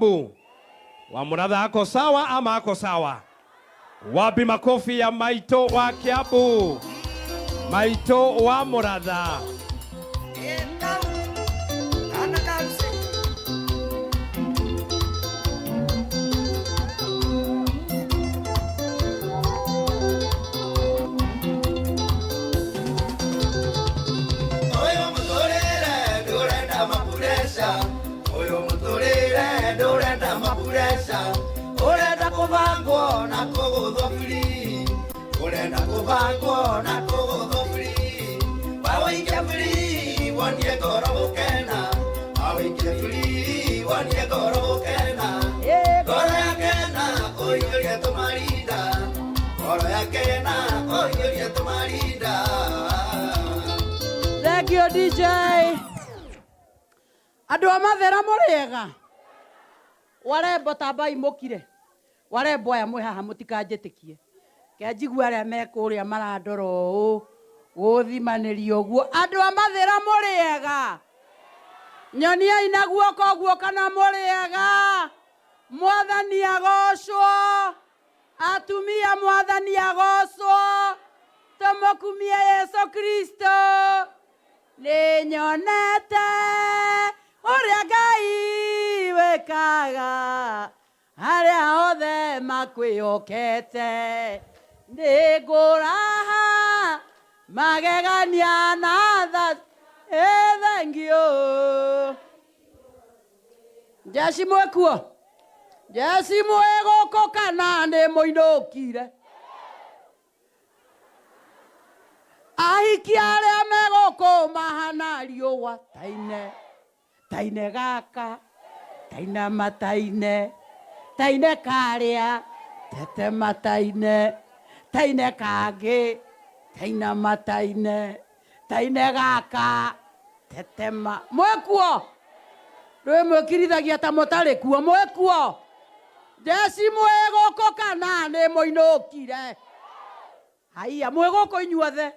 Kiambu. Wa Muratha ako sawa ama ako sawa? Wapi makofi ya Maito wa Kiambu? Maito wa Muratha. Ũyũ mũtũrĩre ndũrenda mapureca, ũyũ mũtũrĩre ndũrenda mapureca, ũrenda kũbangwo na kũgũthwo free, ũrenda kũbangwo na kũgũthwo free, wawĩikia free wonie ngoro gũkena, wawĩikia free wonie ngoro gũkena, ngoro yakena ũiyũrie tũmarinda, ngoro yakena ũiyũrie tũmarinda. Thank you DJ. Andũ a Mathera mũrĩega? Warembo tambai mũkire. Warembo aya mwĩ haha mũtikanjĩtĩkie. Ke njigue arĩa me kũrĩa marandora ũũ gũthimanĩria ũguo. Andũ a Mathĩra mũrĩega? Nyoniai na guoko ũguo kana mũrĩega? Mwathani agocwo. Atumia Mwathani agocwo. Tũmũkumie Yesu Kristo. Nĩ nyonete ũrĩa Ngai wĩkaga arĩa othe makwĩhokete. Nĩ ngũraha magegania na tha. Ĩ thengiũ. Jeshi mwĩkuo? Jeshi mwĩ gũkũ kana nĩ mũinũkire? Ahiki arĩa me gũkũ mahana riũa taine, taine gaka, taina mataine, taine karĩa, tete mataine, taine kangĩ, taina mataine, taine gaka, tetema. Mwĩkuo? Rĩu mwĩkirithagia ta mũtarĩ kuo, mwĩkuo? Jeshi mwĩ gũkũ kana nĩ mũinũkire? Haiya, mwĩ gũkũ inyuothe?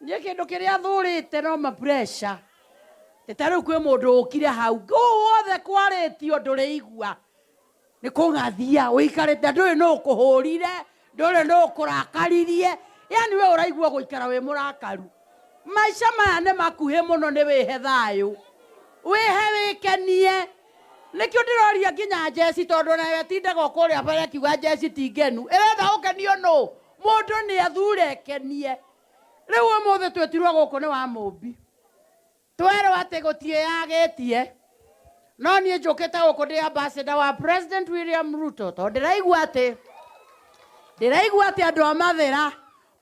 Niĩ kĩndũ kĩrĩa thũrĩte no ma pressure. Nĩ ta rĩu kwĩ mũndũ ũkire hau, ũũ wothe kwarĩtio ndũrĩigua. Nĩ kũng'athia, ũikarĩte ndũĩ nũ ũkũhũrire, ndũrĩ nũ ũkũrakaririe. Yaani we ũraigua gũikara wĩ mũrakaru. Maica maya nĩ makuhĩ mũno nĩ wĩhe thayũ. Wĩhe wĩkenie. Nĩkĩo ndĩroria nginya njeci tondũ nayo ĩtindaga o kũrĩa bara ĩkiuga njeci ti ngenu. Ĩrenda gũkenio nũ? Mũndũ nĩ athure ekenie. Rĩu ũmũthĩ twetirwo gũkũ nĩ wa Mũmbi. Twerwo atĩ gũtiĩyagĩtie. No niĩ njũkĩte gũkũ ndĩ ambassador wa President William Ruto tondũ ndĩraigua atĩ ndĩraigua atĩ andũ a Mathĩra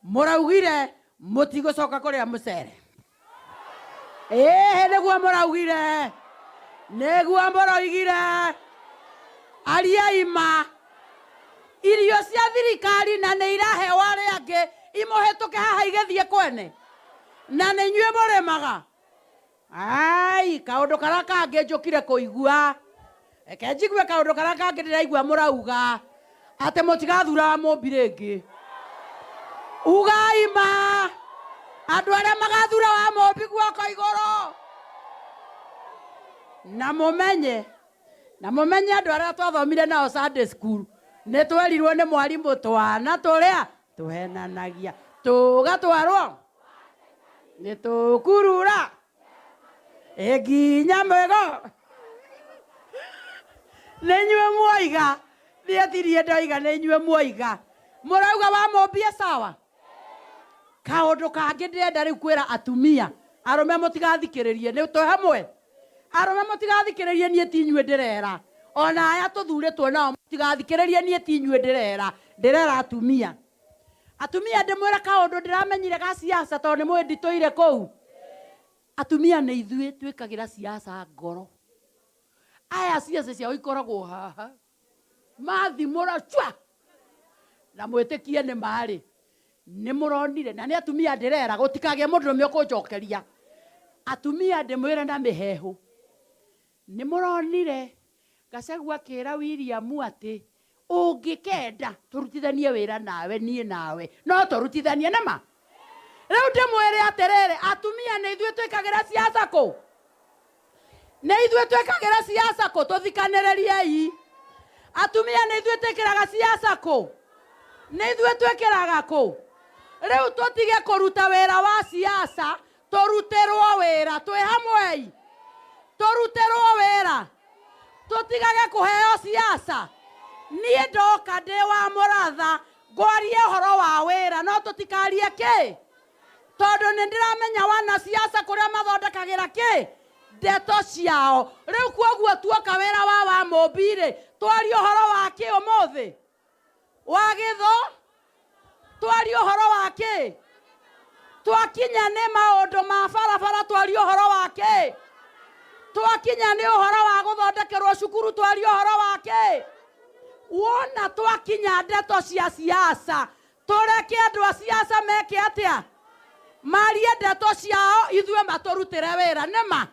mũraugire mũtigũcoka kũrĩa mũcere. Ĩĩ nĩguo mũraugire, nĩguo mũroigire. Ariai ma. Irio cia thirikari na nĩ iraheo arĩa angĩ imũhĩtũke haha igĩthiĩ kwene, na nĩ inyuĩ mũrĩmaga. Ai, kaũndũ karĩa kangĩ njũkire kũigua, reke njigue kaũndũ karĩa kangĩ ndĩraigua mũrauga atĩ mũtigathura Mũmbi rĩngĩ. Ugai ma, andũ arĩa magathura wa Mũmbi guoko igũrũ. Na mũmenye, na mũmenye andũ arĩa twathomire nao Sunday school, nĩ twerirwo nĩ mwarimũ twana tũrĩa tũhenanagia tũgatwarwo nĩ tũkurura ĩ nginya mwĩgo. Nĩ inyuĩ mwoiga, niĩ ti niĩ ndoiga, nĩ inyuĩ mwoiga. Mũrauga wa Mũmbi e sawa? Kaũndũ kangĩ ndĩrenda rĩu kwĩra atumia, arũme mũtigathikĩrĩrie, nĩ twĩ hamwe? Arũme mũtigathikĩrĩrie, niĩ ti inyuĩ ndĩrera. Ona aya tũthurĩtwo nao mũtigathikĩrĩrie, niĩ ti inyuĩ ndĩrera, ndĩrera atumia. Atumia ndĩmwĩre kaũndũ ndĩramenyire ga siasa tondũ nĩ mũĩ nditũire kũu. Atumia nĩ ithuĩ twĩkagĩra siasa ngoro. Aya siasa ciao ikoragwo haha. Mathimũra cua! Na mwĩtĩkie nĩ ma rĩ, nĩ mũronire, na nĩ atumia ndĩrera, gũtikagĩe mũndũrũme ũkũnjokeria. Atumia ndĩmwĩre na mĩheehũ, nĩ mũronire Gachagua akĩra William atĩ ũngĩkenda tũrutithanie wĩra nawe, niĩ nawe, no tũrutithanie, nĩ ma? Rĩu ndĩmwĩre atĩrĩrĩ, atumia nĩ ithuĩ twĩkagĩra siasa kũ? Nĩ ithuĩ twĩkagĩra siasa kũ? Tũthikanĩrĩriei. Atumia nĩ ithuĩ twĩkĩraga siasa kũ? Nĩ ithuĩ twĩkĩraga kũ? Rĩu tũtige kũruta wĩra wa siasa, tũrutĩrwo wĩra. Twĩ hamwei? Tũrutĩrwo wĩra, tũtigage kũheo siasa. Niĩ ndoka ndĩ wa Mũratha ngwarie ũhoro wa wĩra, no tũtikarie kĩ, tondũ nĩ ndĩramenya wana siasa kũrĩa mathondekagĩra kĩ ndeto ciao. Rĩu kuoguo tuoka wĩra wa Mũmbi-rĩ, twarie ũhoro wa kĩ ũmũthĩ? Wa gĩtho twarie ũhoro wa kĩ? Twakinya nĩ maũndũ ma barabara, twarie ũhoro wa kĩ? Twakinya nĩ ũhoro wa gũthondekerwo cukuru, twarie ũhoro wa kĩ? Wona twakinya ndeto cia siasa, tũreke andũ a siasa meke atĩa? Marie ndeto ciao, ithuĩ matũrutĩre wĩra. Nĩma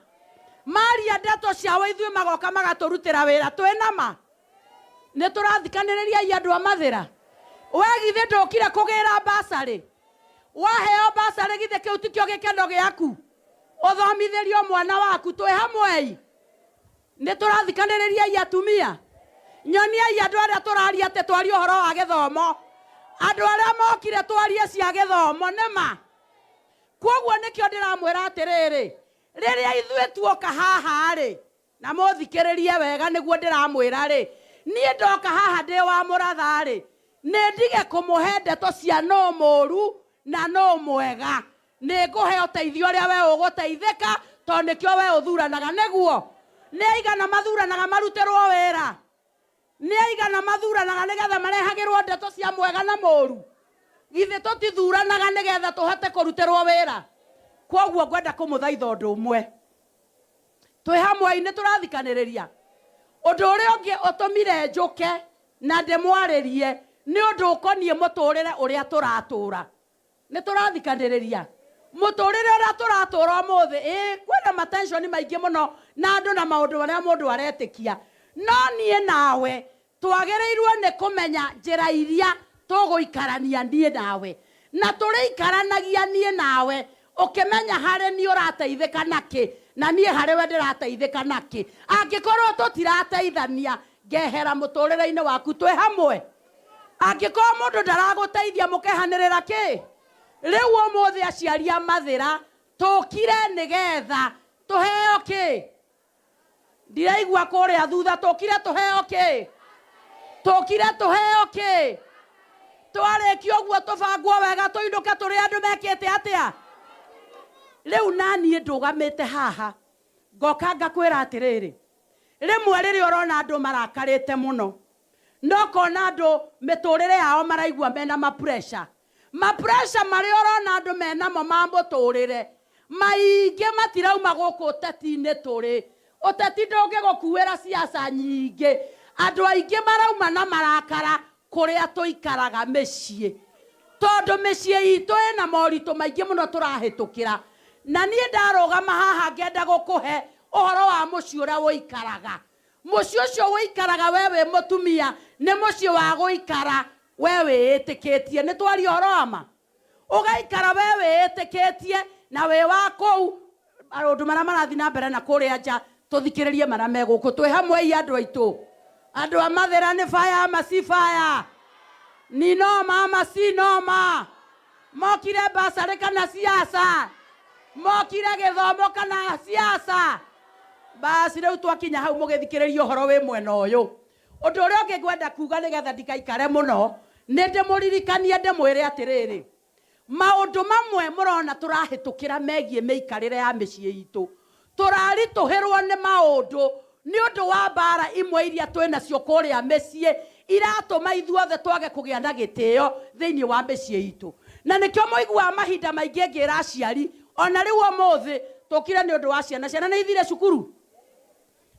maria ndeto ciao, ithuĩ magoka magatũrutĩra wĩra. Twĩna ma nĩ tũrathikanĩrĩria i andũ a Mathĩra. We githĩ ndũkire kũgĩra basarĩ? Waheo basarĩ, githĩ kĩu tikĩo gĩkeno gĩaku? Ũthomithĩrio mwana waku. Twĩ hamwei? Nĩ tũrathikanĩrĩria i atumia. Nyoniai andũ arĩa tũraria atĩ twarie ũhoro wa gĩthomo, andũ arĩa mokire twarie cia gĩthomo. Nĩma koguo nĩkĩo ndĩramwĩra atĩrĩrĩ, rĩrĩa ithuĩ tuoka haha rĩ, na mũthikĩrĩrie wega nĩguo ndĩramwĩra rĩ, niĩ ndoka haha ndĩ wa Mũratha rĩ, nĩ ndige kũmũhe ndeto cia nũ mũru na nũ mwega. Nĩ ngũhe ũteithio ũrĩa we ũgũteithĩka, tondũ nĩkĩo we ũthuranaga. Nĩguo nĩ aigana mathuranaga marutĩrwo wĩra? Nĩ aigana mathuranaga nĩgetha marehagĩrwo ndeto cia mwega na mũru? Githĩ tũtithuranaga nĩgetha tũhote kũrutĩrwo wĩra? Koguo ngwenda kũmũthaitha ũndũ ũmwe. Twĩ hamwe? Nĩ tũrathikanĩrĩria. Ũndũ ũrĩa ũngĩ ũtũmire njũke na ndĩmwarĩrie nĩ ũndũ ũkoniĩ mũtũrĩre ũrĩa tũratũra. Nĩ tũrathikanĩrĩria mũtũrĩre ũrĩa tũratũra ũmũthĩ. Ĩ kwĩna matension maingĩ mũno na andũ na maũndũ marĩa mũndũ aretĩkia, no niĩ nawe twagĩrĩirwo nĩ kũmenya njĩra iria tũgũikarania niĩ nawe, na tũrĩikaranagia niĩ nawe ũkĩmenya harĩ niĩ ũrateithĩka nakĩ na niĩ harĩ we ndĩrateithĩka nakĩ. Angĩkorwo tũtirateithania, ngehera mũtũrĩre-inĩ waku. Twĩ hamwe? Angĩkorwo mũndũ ndaragũteithia, mũkehanĩrĩra kĩ? Rĩu ũmũthĩ aciari a Mathĩra tũkire nĩgetha tũheo kĩ? Ndiraigua kũrĩa thutha. Tũkire tũheo kĩ? Tũkire tũheo kĩ? Twarĩkia ũguo tũbangwo wega, tũinũke tũrĩ andũ mekĩte atĩa? Rĩu naniĩ ndũgamĩte haha ngoka ngakwĩra atĩrĩrĩ, rĩmwe rĩrĩa ũrona andũ marakarĩte mũno, no kona andũ mĩtũrĩre yao maraigua mena mapressure, mapressure marĩa ũrona andũ menamo ma mũtũrĩre maingĩ matirauma gũkũ ũteti-inĩ. Tũrĩ ũteti ndũngĩgũkuĩra siasa nyingĩ. Andũ aingĩ marauma na marakara kũrĩa tũikaraga mĩciĩ, tondũ mĩciĩ itũ ĩna moritũ maingĩ mũno tũrahĩtũkĩra. Na niĩ ndarũgama haha ngenda gũkũhe ũhoro wa mũciĩ ũrĩa ũikaraga. Mũciĩ ũcio ũikaraga we wĩ mũtumia nĩ mũciĩ wa gũikara we wĩĩtĩkĩtie. Nĩ twaria ũhoro wa ma, ũgaikara we wĩĩtĩkĩtie na wĩ wa kũu maũndũ marĩa marathiĩ na mbere na kũrĩa nja, tũthikĩrĩrie marĩa me gũkũ. Twĩ hamwe i andũ aitũ? Andũ a Mathĩra, nĩ fire ama si fire? Ni noma ama si noma? Mokire basarĩ kana siasa? Mokire gĩthomo kana siasa? Basi rĩu twakinya hau, mũgĩthikĩrĩria ũhoro wĩ mwena ũyũ. Ũndũ ũrĩa ũngĩ ngwenda kuga nĩgetha ndikaikare mũno, nĩ ndĩmũririkanie, ndĩmwĩre atĩrĩrĩ, maũndũ mamwe mũrona tũrahĩtũkĩra megiĩ mĩikarĩre ya mĩciĩ itũ, tũraritũhĩrwo nĩ maũndũ nĩ ũndũ wa mbara imwe iria twĩ nacio kũrĩa mĩciĩ, iratũma ithuothe twage kũgĩa na gĩtĩo thĩinĩ wa mĩciĩ itũ. Na nĩkĩo mũiguaga mahinda maingĩ ngĩra aciari, ona rĩu ũmũthĩ tũkire nĩ ũndũ wa ciana. Ciana nĩ ithire cukuru?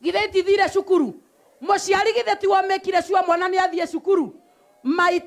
Githĩ itithire cukuru? Mũciari githĩ tiwe ũmĩkire cio mwana nĩ athiĩ cukuru? Maitũ.